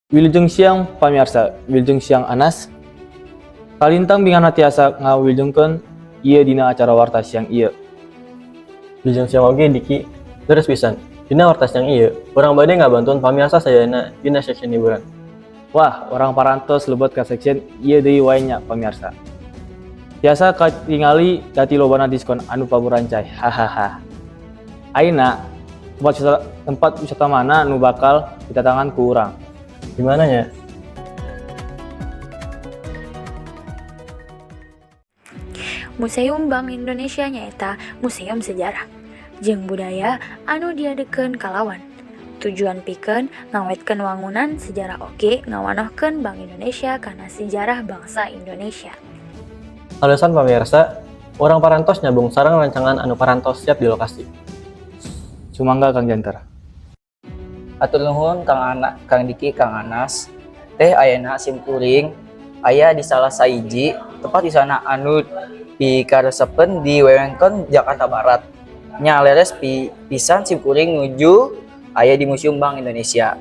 Wilujeng siang, pamirsa, wilujeng siang, Anas. Kalintang bingahna tiasa ngawilujengkeun ieu dina acara Warta Siang ieu. Wilujeng siang oge, Diki. Leres pisan. Dina Warta Siang ieu, urang bade ngabantuan pamirsa sadayana dina section hiburan. Wah, urang parantos lebet ka section ieu deui wae nya, pamirsa. Tiasa katingali dati lobana diskon anu paburancay. Hahaha. Ayeuna tempat wisata mana nu bakal ditatangan ku urang? Di mana nya? Museum Bank Indonesia nyaeta museum sejarah jeung budaya anu diadegeun kalawan tujuan pikeun ngawetkeun wangunan sejarah oge ngawanohkeun Bank Indonesia kana sejarah bangsa Indonesia. Kaleresan, pamirsa, urang parantos nyabung sareng rencangan anu parantos siap di lokasi. Sumangga, Kang Janter. Hatur nuhun, Kang Ana, Kang Diki, Kang Anas. Teh, ayeuna sim kuring aya di salah sahiji tempat di sana anu dikaresepeun di wewengkon Jakarta Barat. Nya, leres pisan sim kuring nuju aya di Museum Bank Indonesia.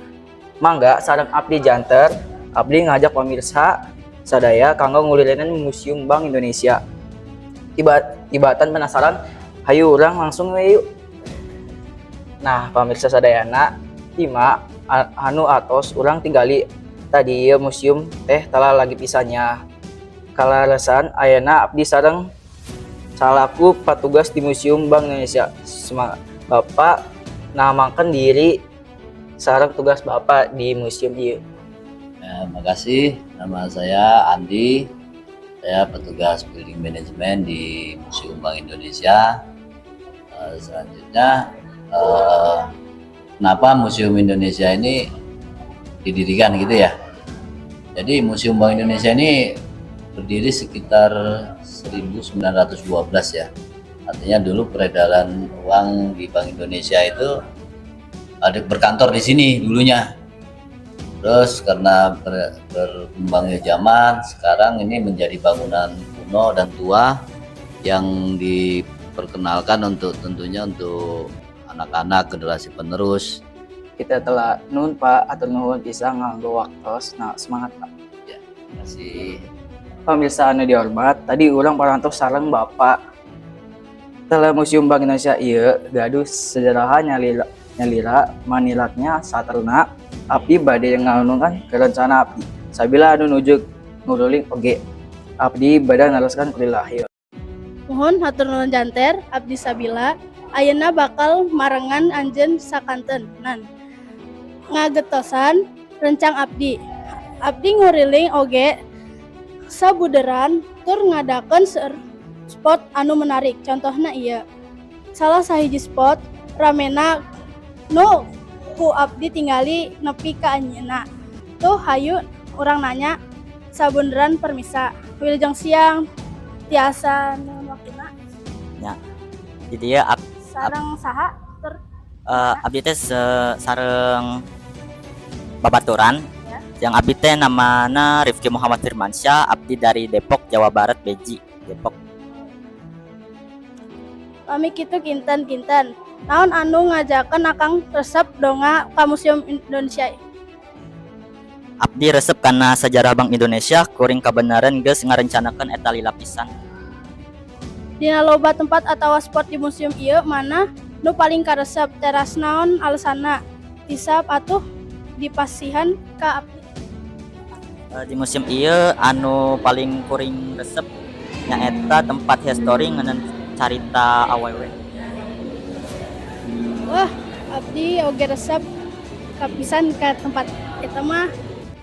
Mangga sareng abdi Janter, abdi ngajak pemirsa sadaya kanggo ngulilinan Museum Bank Indonesia. Tiba tibatan penasaran, hayu urang langsung we yuk. Nah, pemirsa sadayana, tima anu atos urang tinggali tadi ieu museum teh tala lagi pisan nya. Kaleresan ayeuna abdi sareng salaku patugas di Museum Bank Indonesia. Bapak namakan diri sareng tugas Bapak di museum ieu. Ya, makasih. Nama saya Andi. Saya petugas building management di Museum Bank Indonesia. Selanjutnya, kenapa Museum Indonesia ini didirikan gitu ya? Jadi Museum Bank Indonesia ini berdiri sekitar 1912 ya. Artinya dulu peredaran uang di Bank Indonesia itu ada berkantor di sini dulunya. Terus karena berkembangnya zaman, sekarang ini menjadi bangunan kuno dan tua yang diperkenalkan untuk tentunya untuk anak-anak generasi penerus. Kita telah nuhun, Pak, hatur nuhun pisan nganggo waktos. Nah, semangat, Pak. Ya, terima kasih. Pemirsa anu dihormat, tadi urang parantos sareng Bapak. Telah Museum Bank Indonesia ieu gaduh sejarah nyalira, nyalira manilaknya saterna abdi bade ngaunungkan ke rencana abdi. Sabila anu nuju nguruling oge. Abdi bade naroskan kulillah. Mohon, hatur nuhun, Janter. Abdi Sabila ayeuna bakal marengan anjeun sakantenan ngagetosan rencang abdi. Abdi nguriling oge sabuderan tur ngadakeun seueur spot anu menarik. Contohna ieu salah sahiji spot ramena nu ku abdi tingali nepi ka anjeunna. Tuh, hayu urang nanya sabunderan. Permisa, wilujeng siang, tiasa nuhun waktuna? Jadi ya Sareng saha tur? Abdi teh sareng babaturan. Ya. Yang abdi teh namana Rifki Muhammad Firmansyah, abdi dari Depok, Jawa Barat, Beji, Depok. Pami kitu, kinten-kinten naon anu ngajakeun Akang resep dongga ka Museum Indonesia? Abdi resep karena sejarah Bank Indonesia, kuring kebenaran geus ngarencanakeun eta lila pisan. Dina loba tempat atawa spot di museum ieu, mana nu paling karesep teras naon alasanna? Tiasa atuh dipasihan ka abdi? Di museum ieu anu paling kuring resep nyaeta tempat history ngeunaan carita awewe. Wah, abdi oge resep kapisan ka tempat eta mah.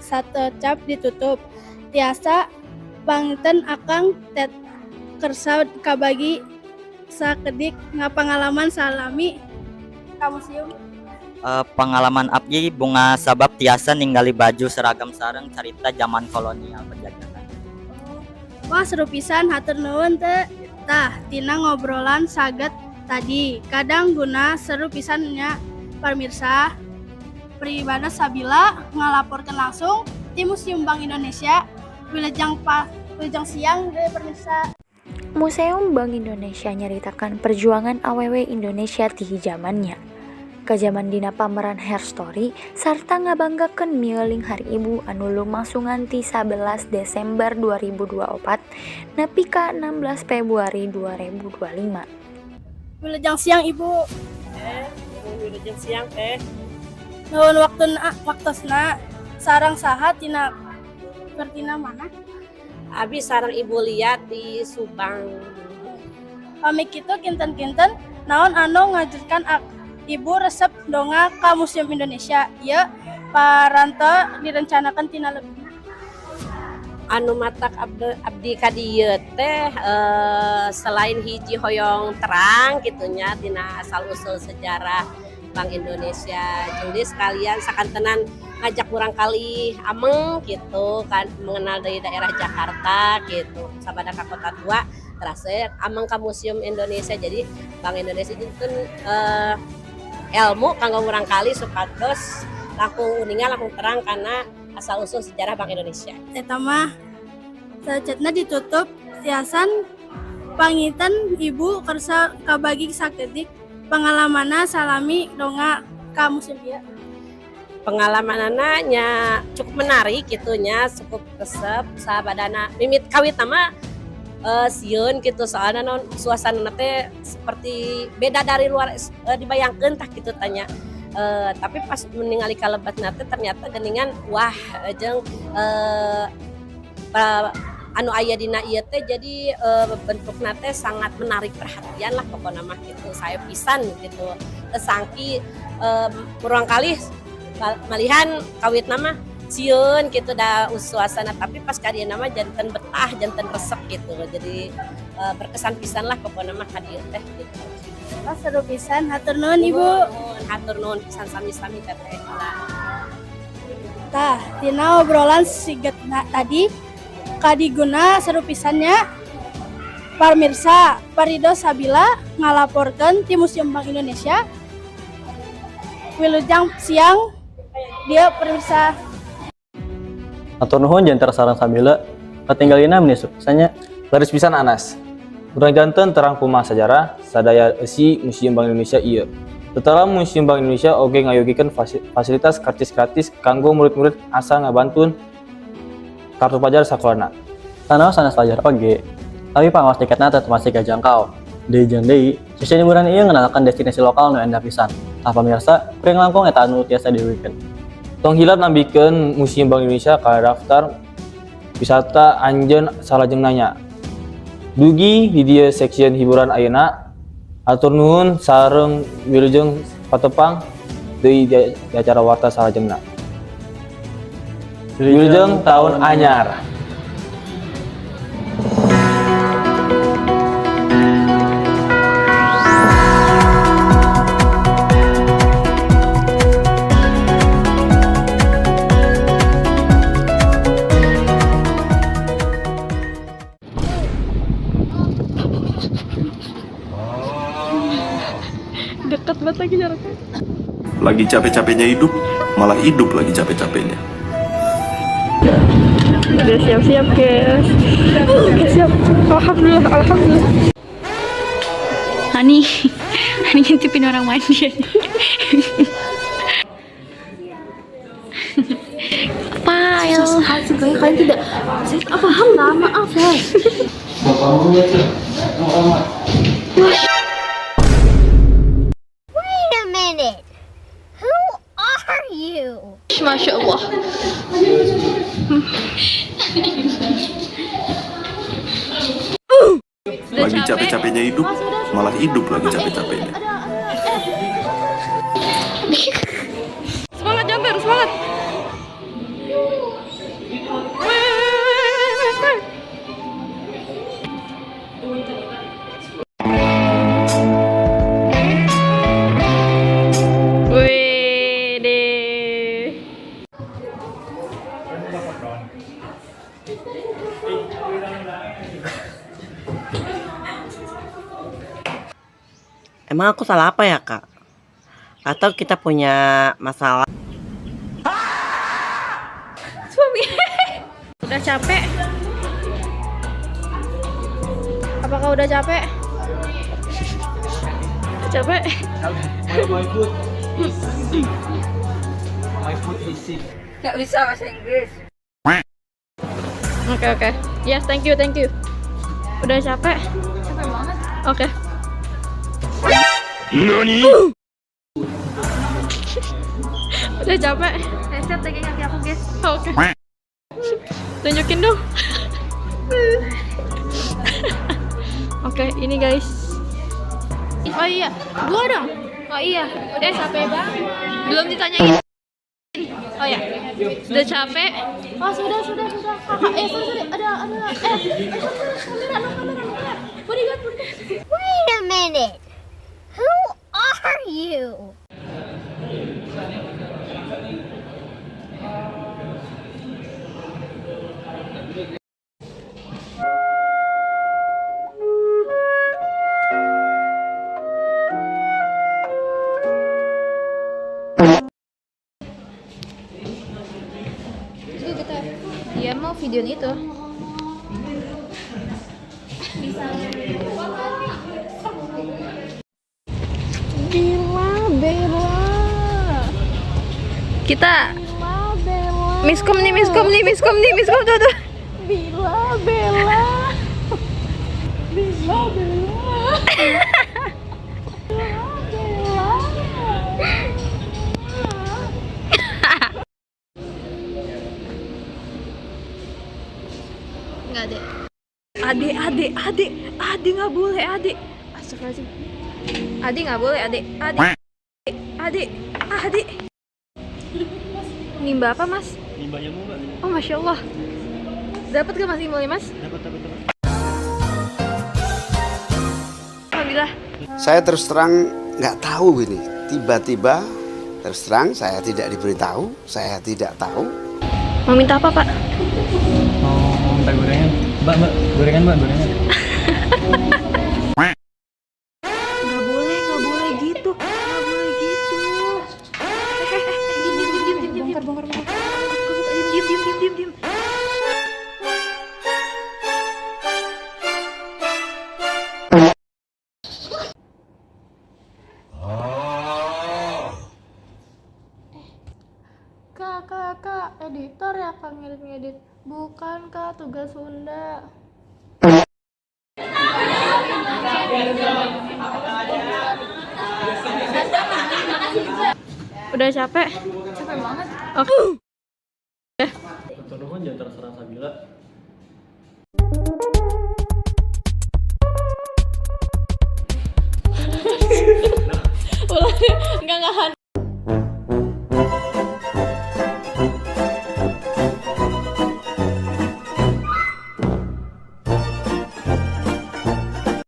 Sateucap ditutup, tiasa panginten Akang teh kersa kabagi sakedik ngapangalaman salami ka museum? Pengalaman abdi bungah sabab tiasa ningali baju seragam sareng carita zaman kolonial penjajahan. Wah, seru pisan, hatur nuhun teh. Tah, tina ngobrolan saget tadi. Kadang guna seru pisan nya, pamirsa. Pribadi Sabila ngalaporkan langsung di Museum Bank Indonesia. Wilujeng pa wilujeng siang deh, pemirsa. Museum Bank Indonesia nyaritakan perjuangan awewe Indonesia ti jamannya ka jaman dina pameran Herstory sarta ngabanggakeun mieling Hari Ibu anu lumangsungan ti 11 Desember 2024 nepi ka 16 Februari 2025. Wilujeng siang, Ibu. Eh, wilujeng siang, Teh. Nuhun waktuna, waktosna. Sareng saha tina tina mana? Abi sareng Ibu Lia di Subang. Pami kitu, kinten-kinten naon anu ngajurkeun Ibu resep dongeng ka Museum Indonesia? Ieu parantos direncanakan tina lebihna. Anu matak abdi ka dieu teh selain hiji hoyong terang gitunya tina asal usul sejarah Bank Indonesia, jadi sekalian sakantenan ngajak murangkalih ameng gitu kan, mengenal dari daerah Jakarta gitu, sabada ka Kota Tua terasa ameng ka Museum Indonesia. Jadi Bank Indonesia itu ilmu kanggo murangkalih supados langkung uninga, langkung terang karena asal usul sejarah Bank Indonesia. Eta mah sacetna ditutup tiasan panginten Ibu kersa kabagi sakedik pengalamanna salami dongeng ka museum ieu. Pengalamanana cukup menarik gitunya, cukup resep. Sabadana mimit kawit nama sieun gitu, soalnya non suasana teh seperti beda dari luar dibayangkan tak gitu tanya. Tapi pas meningali kalebet teh ternyata geningan wah jeung anu aya dina ieu teh, jadi bentuk teh sangat menarik perhatian lah pokoknya mah gitu. Saya pisan gitu tersangki murangkalih malihan kawit nama sieun gitu da suasana, tapi pas ka dieu mah janten betah, janten resep gitu. Jadi berkesan pisan lah pokoknya mah ka dieu teh gitu. Wah, seru pisan, hatur nuhun, Ibu. Nuhun, hatur nuhun pisan, sami-sami, Teteh. Tah, tina obrolan siget tadi kadiguna seru pisannya, pamirsa. Parido Sabila ngalaporkeun ti Museum Bank Indonesia. Wilujeng siang dia, pemirsa. Hatur nuhun janter sareng Sabila, katinggalina meni nya. Leres pisan, Anas. Urang janten terang kumaha sajarah sadaya eusi Museum Bank Indonesia ieu. Tetela Museum Bank Indonesia oge ngayogikeun fasilitas karcis gratis kanggo murid-murid asal ngabantun kartu pelajar sakolana. Sanaos sanes pelajar oge, tapi pangaos tiketna tetep masih kajangkau. Deui jeung deui, sesi hiburan ieu ngenalkeun destinasi lokal nu endah pisan. Tah pamirsa, kuring langkung eta anu tiasa diuigkeun. Tong hilap nambihkeun Museum Bank Indonesia ka daftar wisata anjeun salajengna nya. Dugi di dieu section hiburan ayeuna. Hatur nuhun sareng wilujeng patepang deui di acara warta salajengna. Wilujeng tahun anyar. Dekat banget lagi jaraknya. Lagi capek-capeknya hidup, malah hidup lagi capek-capeknya. Udah siap-siap, guys. Oke, siap. Alhamdulillah, alhamdulillah. Hani, Hani ngintipin orang mandi aja. File. Sekali sekali kalian tidak, saya tak paham lah, maaf ya. Wait a minute. Who are you? Masya Allah. Lagi capek-capeknya hidup, malah hidup lagi capek-capeknya. Semangat Janter, semangat. Weh, weh, weh, weh. Wih. Emang aku salah apa ya, Kak? Atau kita punya masalah? Suami. Udah capek? Apakah udah capek? Capek? My foot is sick. My foot is sick. Gak bisa bahasa Inggris. Oke. Yes, thank you, thank you. Udah capek? Capek banget. Oke. NANI? Udah capek? Siap pegang kaki aku, guys. Oke. Tunjukin dong. Oke, ini guys. Oh iya, gua dong. Oh iya, udah capek banget. Belum ditanyain. Oh ya, udah capek. Oh sudah. Kakak, sorry, ada. Kamera, no kamera, no kamera. Bodyguard, bodyguard. Wait a minute. Who are you? Dia mau videoin itu. Gila, Bella. Kita Gila, Bella. Miskom nih, miskom nih, miskom nih, miskom tuh tuh. Bila, Bella. Bila, Bella. Bila, Bella. Enggak deh. Adik, adik, adik, adik nggak boleh, adik. Astagfirullahaladzim. Adik nggak boleh, adik, adik, adik, adik. Nimba apa, Mas? Nimba ilmu, Mbak. Oh, masya Allah. Dapat gak Mas ilmunya, Mas? Dapat, dapat, dapat. Alhamdulillah. Saya terus terang nggak tahu ini. Tiba-tiba terus terang saya tidak diberitahu, saya tidak tahu. Mau minta apa, Pak? Mau minta gorengan. Mbak, mbak, gorengan, mbak, gorengan. Nggak boleh, nggak boleh gitu. Nggak boleh gitu. Diam, diam, diam, diam, diam. Bongkar, bongkar, bongkar. Diam, diam, diam, diam, diam. Kak, kak, kak, editor ya kak ngedit-ngedit. Bukan kak, tugas Sunda. Udah capek? Capek banget. Oke. Hatur nuhun jangan terserang Sabila.